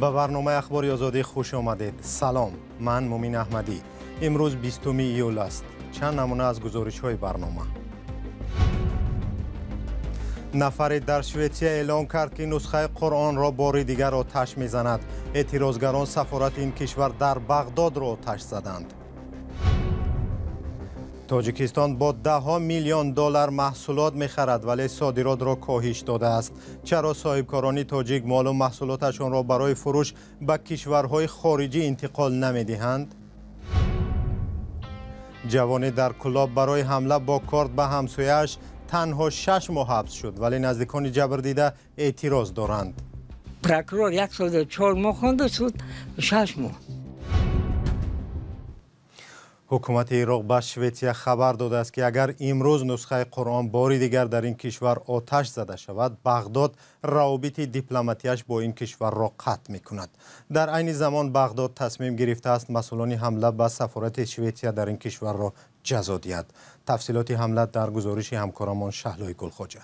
Ба барномаи Ахбори Озодӣ хуш омадед. Салом, ман Мумин Аҳмадӣ. Имрӯз 20 июл аст. Чанд намуна аз гузоришҳои барнома. Нафаре дар Шветсия эълон кард, ки нусхаи Қуръонро бори дигар оташ мезанад. Эътирозгарон сафорати ин кишвар дар Бағдодро оташ заданд. Тоҷикистон бо даҳҳо миллион доллар маҳсулот мехарад, вале содиротро коҳиш додааст. Чаро соҳибкорони тоҷик молу маҳсулоташонро барои фурӯш ба кишварҳои хориҷӣ интиқол намедиҳанд? Ҷавоне дар Кӯлоб барои ҳамла бо корд ба ҳамсояаш танҳо 6 моҳ ҳабс шуд, вале наздикони ҷабрдида эътироз доранд. Прокурор 1 сол 4 моҳ хонда, суд 6 моҳ. Ҳукумати Ироқ ба Шветсия хабар додааст, ки агар имрӯз нусхаи Қуръон бори дигар дар ин кишвар оташ зада шавад, Бағдод равобити дипломатияш бо ин кишварро қатъ мекунад. Дар айни замон Бағдод тасмим гирифтааст масъулони ҳамла ба сафорати Шветсия дар ин кишварро ҷазо диҳад. Тафсилоти ҳамла дар гузориши ҳамкорамон Шаҳлои Гулхоҷа.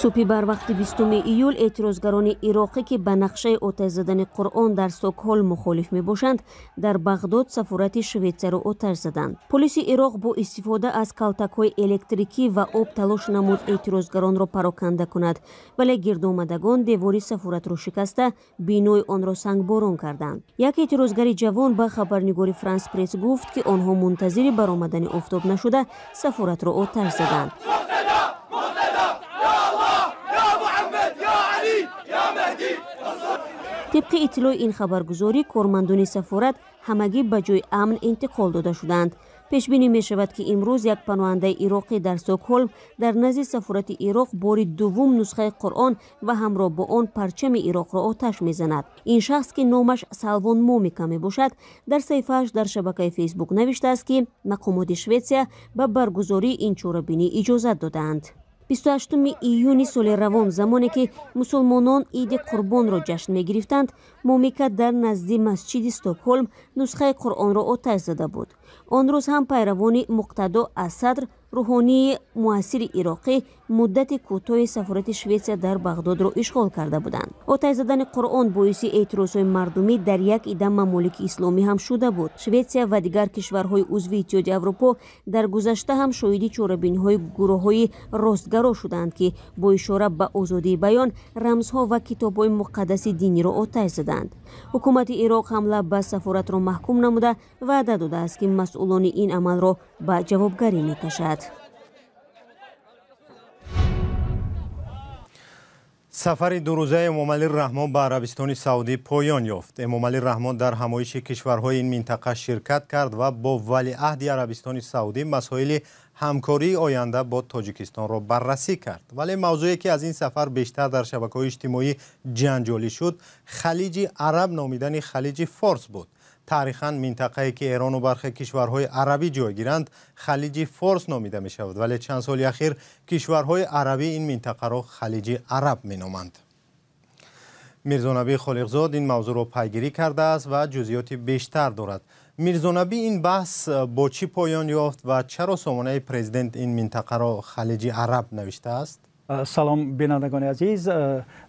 Субҳи барвақти 20 июл эътирозгарони ироқӣ, ки ба нақшаи оташ задани Қуръон дар Стокҳолм мухолиф мебошанд, дар Бағдод сафорати Шветсияро оташ заданд. Полиси Ироқ бо истифода аз калтакҳои электрикӣ ва об талош намуд эътирозгаронро пароканда кунад, вале гирдомадагон девори сафоратро шикаста, бинои онро сангборон карданд. Як эътирозгари ҷавон ба хабарнигори Франс Пресс гуфт, ки онҳо мунтазири баромадани офтоб нашуда сафоратро оташ заданд. Тибқи иттилои ин хабаргузорӣ, кормандони сафорат ҳамагӣ ба ҷои амн интиқол дода шуданд. Пешбинӣ мешавад, ки имрӯз як паноҳандаи ироқӣ дар Стокҳолм дар назди сафорати Ироқ бори дуввум нусхаи Қуръон ва ҳамроҳ бо он парчами Ироқро оташ мезанад. Ин шахс, ки номаш Салвон Момика мебошад, дар саҳифааш дар шабакаи Фейсбук навиштааст, ки мақомоти Шветсия ба баргузории ин чорабинӣ иҷозат додаанд. 28 июни соли равон, замоне ки мусулмонон иди Қурбонро ҷашн мегирифтанд, Момика дар назди масҷиди Стокҳолм нусхаи Қуръонро оташ зада буд. Он рӯз ҳам пайравони Муқтадо Асадр, рӯҳонии муассири ироқӣ, муддати кӯтоҳи сафорати Шветсия дар Бағдодро ишғол карда буданд. Оташ задани Қуръон боиси эътирозҳои мардумӣ дар як ида мамолики исломӣ ҳам шуда буд. Шветсия ва дигар кишварҳои узви Иттиҳоди Аврупо дар гузашта ҳам шоҳиди чорабиниҳои гурӯҳҳои ростгаро шуданд, ки бо ишора ба озодии баён рамзҳо ва китобҳои муқаддаси диниро оташ заданд. Ҳукумати Ироқ ҳамла ба сафоратро маҳкум намуда, ваъда додааст, ки масъулони ин амалро ба ҷавобгарӣ мекашад. Сафари дурӯзаи Эмомалӣ Раҳмон ба Арабистони Саудӣ поён ёфт. Эмомалӣ Раҳмон дар ҳамоиши кишварҳои ин минтақа ширкат кард ва бо валиаҳди Арабистони Саудӣ масоили ҳамкории оянда бо Тоҷикистонро баррасӣ кард. Вале мавзӯе, ки аз ин сафар бештар дар шабакаҳои иҷтимоӣ ҷанҷолӣ шуд, Халиҷи Араб номидани Халиҷи Форс буд. Таърихан минтақае, ки Эрону бархе кишварҳои арабӣ ҷойгиранд, Халиҷи Форс номида мешавад, вале чанд соли ахир кишварҳои арабӣ ин минтақаро Халиҷи Араб меноманд. Мирзонабӣ Холиқзод ин мавзӯъро пайгирӣ кардааст ва ҷузъиёти бештар дорад. Мирзонабӣ, ин баҳс бо чӣ поён ёфт ва чаро сомонаи президент ин минтақаро Халиҷи Араб навиштааст? Салом, бинандагони азиз.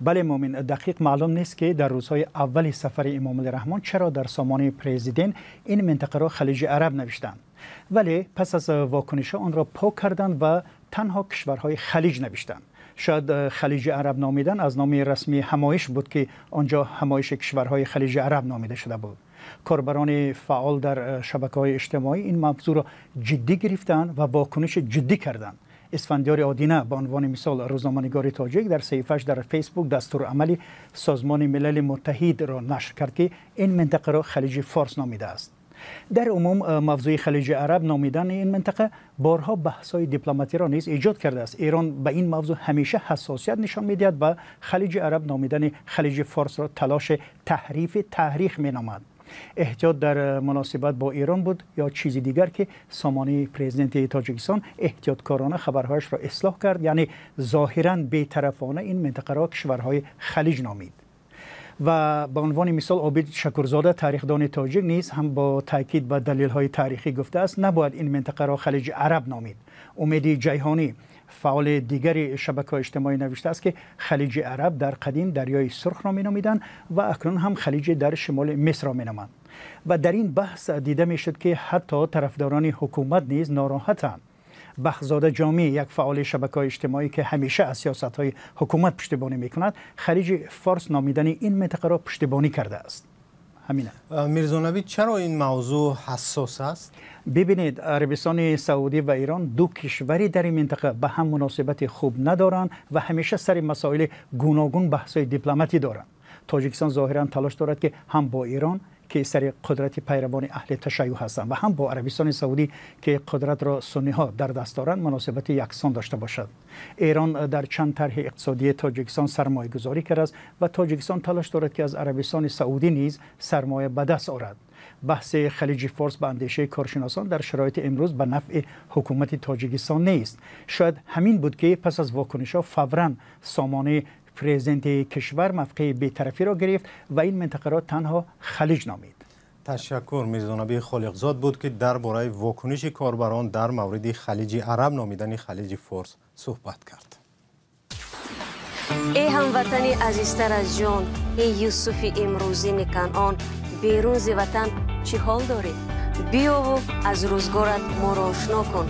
Бале Мумин, дақиқ маълум нест, ки дар рӯзҳои аввали сафари Эмомалӣ Раҳмон чаро дар сомонаи президент ин минтақаро Халиҷи Араб навиштанд, вале пас аз вокунишҳо онро пок карданд ва танҳо кишварҳои Халиҷ навиштанд. Шояд Халиҷи Араб номидан аз номи расмии ҳамоиш буд, ки онҷо ҳамоиши кишварҳои Халиҷи Араб номида шуда буд. Корбарони фаъол дар шабакаҳои иҷтимоӣ ин мавзӯъро ҷиддӣ гирифтанд ва вокуниши ҷиддӣ карданд. Исфандиёри Одина, ба унвони мисол, рӯзноманигори тоҷик, дар саҳифааш дар Фейсбук дастурамали Созмони Милали Муттаҳидро нашр кард, ки ин минтақаро Халиҷи Форс номидааст. Дар умум мавзӯи Халиҷи Араб номидани ин минтақа борҳо баҳсҳои дипломатиро низ эҷод кардааст. Эрон ба ин мавзӯъ ҳамеша ҳассосият нишон медиҳад ва Халиҷи Араб номидани Халиҷи Форсро талоши таҳрифи таърих меномад. Эҳтиёт дар муносибат бо Эрон буд ё чизи дигар, ки сомонаи президенти Тоҷикистон эҳтиёткорона хабарҳояшро ислоҳ кард, яъне зоҳиран бетарафона ин минтақаро кишварҳои Халиҷ номид. Ва ба унвони мисол Обид Шакурзода, таърихдони тоҷик, низ ҳам бо таъкид ба далелҳои таърихӣ гуфтааст, набояд ин минтақаро Халиҷи Араб номид. Умеди Ҷайҳонӣ, Фаъоли дигари шабакаҳои иҷтимоӣ навиштааст, ки Халиҷи Араб дар қадим дарёи Сурхро меномиданд ва акнун ҳам халиҷи дар шимоли Мисрро меноманд. Ва дар ин баҳс дида мешуд, ки ҳатто тарафдорони ҳукумат низ нороҳатанд. Бахтзода Ҷомӣ, як фаъоли шабакаҳои иҷтимоӣ, ки ҳамеша аз сиёсатҳои ҳукумат пуштибонӣ мекунад, Халиҷи Форс номидани ин минтақаро пуштибонӣ кардааст. Ҳамина. Мирзонабӣ, чаро ин мавзӯъ ҳассос аст? Бибинед, Арабистони Саудӣ ва Эрон ду кишвари дар ин минтақа ба ҳам муносибати хуб надоранд ва ҳамеша сари масоили гуногун баҳсҳои дипломатӣ доранд. Тоҷикистон зоҳиран талош дорад, ки ҳам бо Эрон, ки сари қудрати пайравони аҳли ташайюъ ҳастанд, ва ҳам бо Арабистони Саудӣ, ки қудратро сунниҳо дар даст доранд, муносибати яксон дошта бошад. Эрон дар чанд тарҳи иқтисодии Тоҷикистон сармоягузорӣ кардааст ва Тоҷикистон талош дорад, ки аз Арабистони Саудӣ низ сармоя ба даст орад. Баҳси Халиҷи Форс ба андешаи коршиносон дар шароити имрӯз ба нафъи ҳукумати Тоҷикистон нест. Шояд ҳамин буд, ки пас аз вокунишҳо фавран сомонаи президенти кишвар мавқеи бетарафиро гирифт ва ин минтақаро танҳо халиҷ номид. Ташаккур. Мирзонаби Холиқзод буд, ки дар бораи вокуниши корбарон дар мавриди Халиҷи Араб номидани Халиҷи Форс суҳбат кард. Эй ҳамватани азизтар аз ҷон, эй Юсуфи имрӯзини Канъон, берун зи ватан чӣ ҳол дорӣ? Биёву аз рӯзгорат моро ошно кун.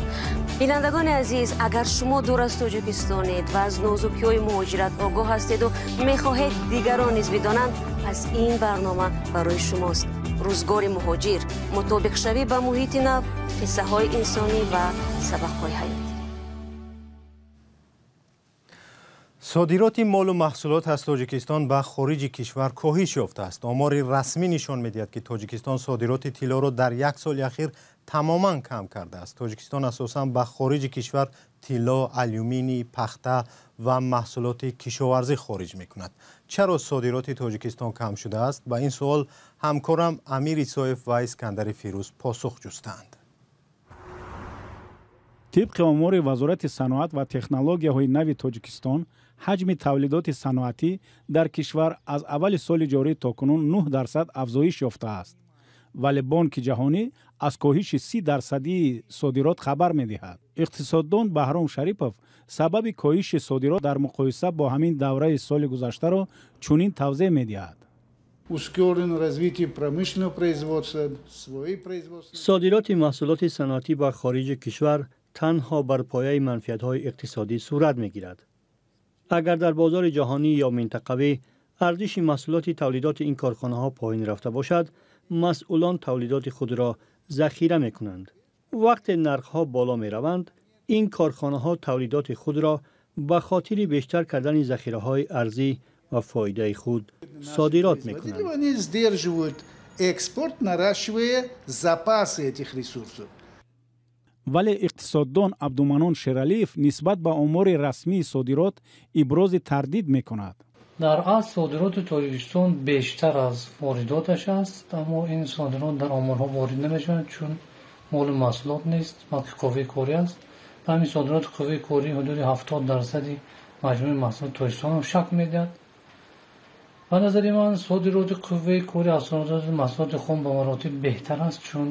Бинандагони азиз, агар шумо дур аз Тоҷикистонед ва аз нозукиҳои муҳоҷират огоҳ ҳастеду мехоҳед дигарон низ бидонанд, пас ин барнома барои шумост. Рӯзгори муҳоҷир, мутобиқшавӣ ба муҳити нав, қиссаҳои инсонӣ ва сабақҳои ҳаёт. Содироти молу маҳсулот аз Тоҷикистон ба хориҷи кишвар коҳиш ёфтааст. Омори расмӣ нишон медиҳад, ки Тоҷикистон содироти тиллоро дар як соли ахир тамоман кам кардааст. Тоҷикистон асосан ба хориҷи кишвар тилло, алюминий, пахта ва маҳсулоти кишоварзӣ хориҷ мекунад. Чаро содироти Тоҷикистон кам шудааст? Ба ин суол ҳамкорам Амир Исоев ва Искандари Фирӯз посух ҷустанд. Тибқи омори Вазорати саноат ва технологияҳои нави Тоҷикистон, ҳаҷми тавлидоти саноатӣ дар кишвар аз аввали соли ҷорӣ то кунун 9% афзоиш ёфтааст. Вале Бонки ҷаҳонӣ аз коҳиши 30 дарсадии содирот хабар медиҳад. Иқтисоддон Баҳром Шарипов сабаби коҳиши содирот дар муқоиса бо ҳамин давраи соли гузаштаро чунин тавзеҳ медиҳад. Ускорено развитие промышленного производства, свои производства. Содироти маҳсулоти саноатӣ ба хориҷи кишвар танҳо бар пояи манфиатҳои иқтисодӣ сурат мегирад. Агар дар бозори ҷаҳонӣ ё минтақавӣ арзиши маҳсулоти тавлидоти ин корхонаҳо поин рафта бошад, масъулон тавлидоти худро захира мекунанд. Вақте нархҳо боло мераванд, ин корхонаҳо тавлидоти худро ба хотири бештар кардани захираҳои арзӣ ва фоидаи худ содирот мекунанд. Они сдерживают экспорт, наращивая запасы этих ресурсов. Вале иқтисоддон Абдуманон Шералиев нисбат ба омори расмии содирот ибрози тардид мекунад. Дар асл содироти Тоҷикистон бештар аз воридоташ аст, аммо ин содирот дар оморҳо ворид намешавад, чун молу маҳсулот нест, балки қувваи корӣ аст. Ба ҳамин содироти қувваи корӣ ҳудуди 70 дарсади маҷмӯи маҳсулоти Тоҷикистонро шакл медиҳад. Ба назари ман, содироти қувваи корӣ аз содироти маҳсулоти хом ба маротиб беҳтар аст, чун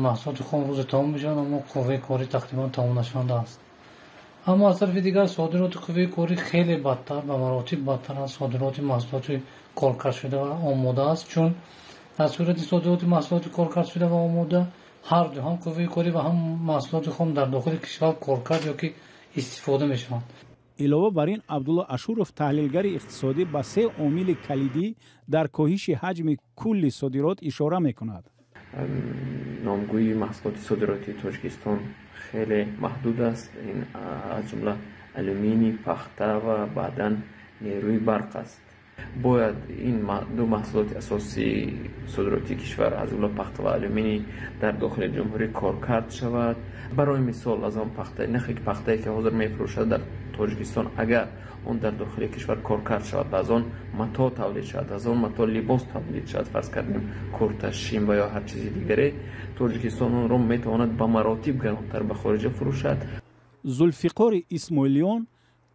маҳсулоти хом рӯзе тамом мешаванд, аммо қувваи корӣ тақрибан тамом нашаванда аст. Аммо аз тарафи дигар содироти қувваи корӣ хеле бадтар, ба маротиб бадтар аз содироти маҳсулоти коркардшуда ва омода аст, чун дар сурати содироти маҳсулоти коркардшуда ва омода ҳарду, ҳам қувваи корӣ ва ҳам маҳсулоти хом, дар дохили кишвар коркард ё ки истифода мешаванд. Илова бар ин, Абдулло Ашуров, таҳлилгари иқтисодӣ, ба се омили калидӣ дар коҳиши ҳаҷми кулли содирот ишора мекунад. Номгӯи маҳсулоти содиротии Тоҷикистон хеле маҳдуд аст. Ин аз ҷумла алюминий, пахта ва баъдан нерӯи барқ аст. Бояд ин ду маҳсулоти асосии содиротии кишвар, аз ҷумла пахта ва алюминий, дар дохили ҷумҳурӣ коркард шавад. Барои мисол, аз он пахта, нахе пахтае ки ҳозир мефурӯшад дар Тоҷикистон, агар он дар дохили кишвар коркард шавад ва аз он матоъ тавлид шавад, аз он матоъ либос тавлид шавад, фарз кардем, курта, шим ва ё ҳар чизи дигаре, Тоҷикистон онро метавонад ба маротиб гаронтар ба хориҷа фурӯшад. Зулфиқори Исмоилиён,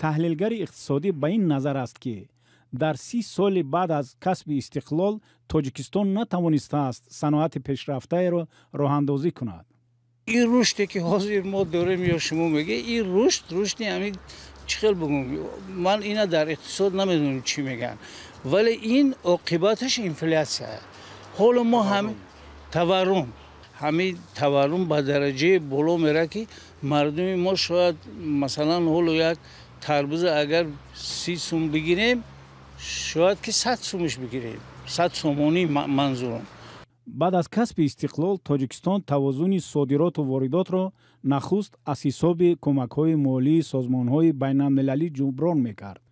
таҳлилгари иқтисодӣ, ба ин назар аст, ки дар 30 соли баъд аз касби истиқлол Тоҷикистон натавонистааст саноати пешрафтаеро роҳандозӣ кунад. Ин рушде ки ҳозир мо дорем ё шумо мегӯед, ин рушд рушди ҳамин чӣ хел бигӯм, ман ина дар иқтисод намедонам чӣ мегӯянд, вале ин оқибаташ инфляция. Ҳоло мо ҳамин таваррум, ҳамин таваррум ба дараҷаи боло меравад, ки мардуми мо шояд масалан ҳоло як тарбуза агар 30 сум бигирем, шояд ки 100 сумаш бигирем, 100 сомонӣ манзурам. Баъд аз касби истиқлол Тоҷикистон тавозуни содироту воридотро нахуст аз ҳисоби кӯмакҳои молии созмонҳои байналмилалӣ ҷуброн мекард.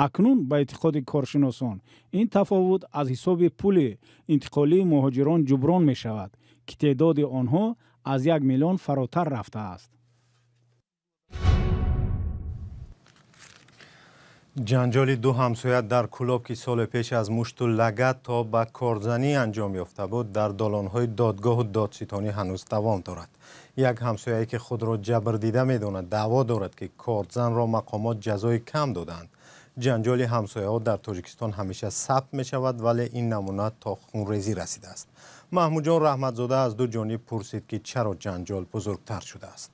Акнун ба эътиқоди коршиносон ин тафовут аз ҳисоби пули интиқолии муҳоҷирон ҷуброн мешавад, ки теъдоди онҳо аз 1 миллион фаротар рафтааст. Ҷанҷоли ду ҳамсоя дар Кӯлоб, ки соли пеш аз мушту лагат то ба корзанӣ анҷом ёфта буд, дар долонҳои додгоҳу додситонӣ ҳанӯз давом дорад. Як ҳамсояе ки худро ҷабрдида медонад, даъво дорад, ки корзанро мақомот ҷазои кам доданд. Ҷанҷоли ҳамсояҳо дар Тоҷикистон ҳамеша сабт мешавад, вале ин намуна то хунрезӣ расидааст. Маҳмудҷон Раҳматзода аз ду ҷониб пурсид, ки чаро ҷанҷол бузургтар шудааст.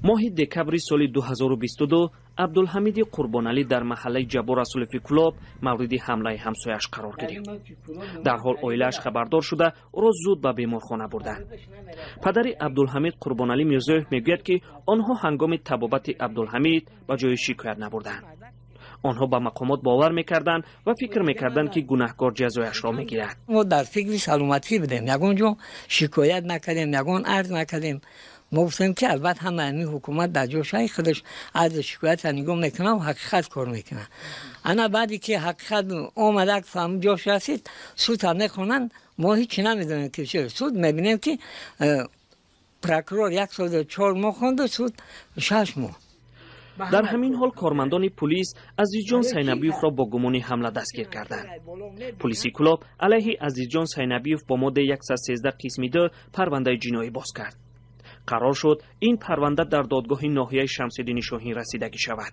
Моҳи декабри соли 2022 Абдулҳамиди Қурбоналӣ дар маҳаллаи Ҷаббор Расулови Кӯлоб мавриди ҳамлаи ҳамсояш қарор гирифт. Дарҳол оилааш хабардор шуда ӯро зуд ба беморхона бурданд. Падари Абдулҳамид Қурбоналӣ Мирзоев мегӯяд, ки онҳо ҳангоми табобати Абдулҳамид ба ҷои шикоят набурданд. Онҳо ба мақомот бовар мекарданд ва фикр мекарданд, ки гунаҳкор ҷазояшро мегирад. Мо дар фикри саломатӣ будем, ягон ҷо шикоят накардем, ягон арз накардем. Мо гуфтем, ки албатта ҳама ҳамин ҳукумат дар ҷошаи худаш арз шикоятро нигоҳ мекунад ва ҳақиқат кор мекунад. Ана баъде ки ҳақиқат омадак фаҳм ҷош расид, судро мехонанд, мо ҳеҷ намедонем ки чӣ. Суд мебинем, ки прокурор 1 сол 4 моҳ хонду, суд 6 моҳ. Дар ҳамин ҳол кормандони пулис Азизҷон Сайнабиевро бо гумони ҳамла дастгир карданд. Пулиси Кӯлоб алайҳи Азизҷон Сайнабиев бо моддаи 113 қисми 2 парвандаи ҷиноӣ боз кард. Қарор шуд ин парванда дар додгоҳи ноҳияи Шамсиддини Шоҳин расидагӣ шавад.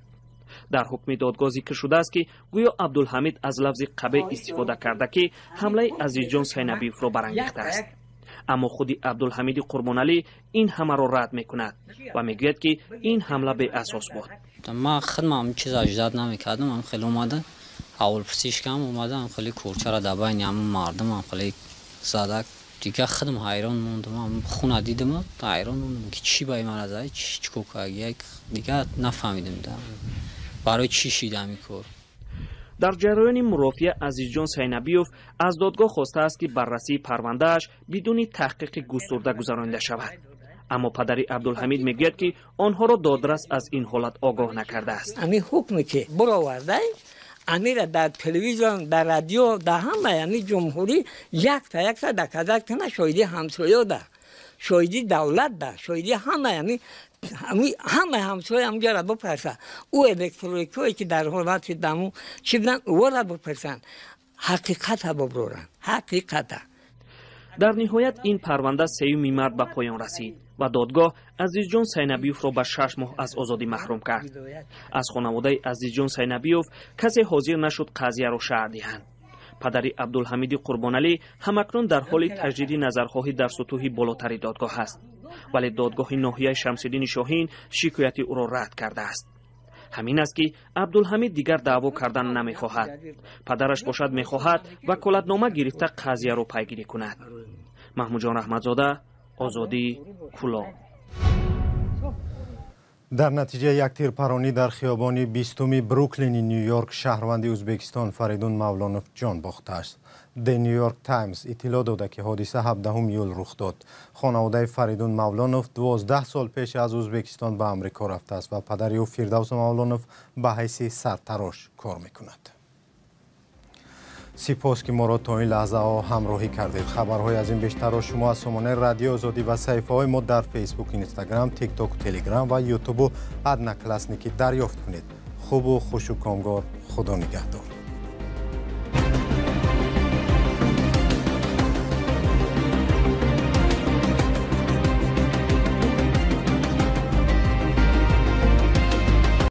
Дар ҳукми додгоҳ зикр шудааст, ки гӯё Абдулҳамид аз лафзи қабеҳ истифода карда, ки ҳамлаи Азизҷон Сайнабиевро барангехтааст. Аммо худи Абдулҳамиди Қурбоналӣ ин ҳамаро рад мекунад ва мегӯяд, ки ин ҳамла беасос буд. Ман худам чиз аждад намекардам, ам хеле омада ҳаволпурсиш кам омада, ам хеле курчаро дар байни ҳамон мардум ам хеле зада. Дигар худам ҳайрон мондам, хуна дидам, ҳайрон мондам, ки чӣ ба ман зад, чӣ кор кард, дигар нафаҳмидам барои чӣ шид ҳамин кор. Дар ҷараёни мурофиа Азизҷон Сайнабиев аз додгоҳ хостааст, ки баррасии парвандааш бидуни таҳқиқи густурда гузаронида шавад. Аммо падари Абдулҳамид мегӯяд, ки онҳоро додрас аз ин ҳолат огоҳ накардааст. Ҳамин ҳукме ки баровардай, амира дар телевизион, дар радио, дар ҳамаи ҳамин ҷумҳурӣ якта якта доказат кунад, шоҳиди ҳамсоё да, шоҳиди давлат да, шоҳиди ҳамаи ҳамин ҳамаи ҳамсоя ҳамҷоро бипурсад. Ӯ электрикое ки дар ҳолати даму чӣ буданд, ӯро бипурсанд, ҳақиқата бибуранд, ҳақиқата. Дар ниҳоят ин парванда 3 март ба поён расид ва додгоҳ Азизҷон Сайнабиевро ба 6 моҳ аз озодӣ маҳрум кард. Аз хонаводаи Азизҷон Сайнабиев касе ҳозир нашуд қазияро шарҳ диҳанд. Падари Абдулҳамиди Қурбоналӣ ҳамакнун дар ҳоли таҷдиди назархоҳӣ дар сутӯҳи болотари додгоҳ аст, вале додгоҳи ноҳияи Шамсиддини Шоҳин шикояти ӯро рад кардааст. Ҳамин аст, ки Абдулҳамид дигар даъво кардан намехоҳад. Падараш бошад мехоҳад ваколатнома гирифта қазияро пайгирӣ кунад. Маҳмудҷон Раҳматзода, Озодӣ, Кӯлоб. Дар натиҷаи як тирпаронӣ дар хиёбони 20-уми Бруклини Нью-Йорк шаҳрванди Ӯзбекистон Фаридун Мавлонов ҷон бохтааст. The New York Times иттилоъ дода, ки ҳодиса 17 июл рух дод. Хонаводаи Фаридун Мавлонов 12 сол пеш аз Ӯзбекистон ба Амрико рафтааст ва падари ӯ Фирдавс Мавлонов ба ҳайси сартарош кор мекунад. Сипос, ки моро то ин лаҳзаҳо ҳамроҳӣ кардед. Хабарҳои аз ин бештарро шумо аз сомонаи Радиои Озодӣ ва саҳифаҳои мо дар Фейсбук, Инстаграм, Тикток, Телеграм ва Ютубу Одноклассники дарёфт кунед. Хубу хушу комгор, Худо нигаҳдор.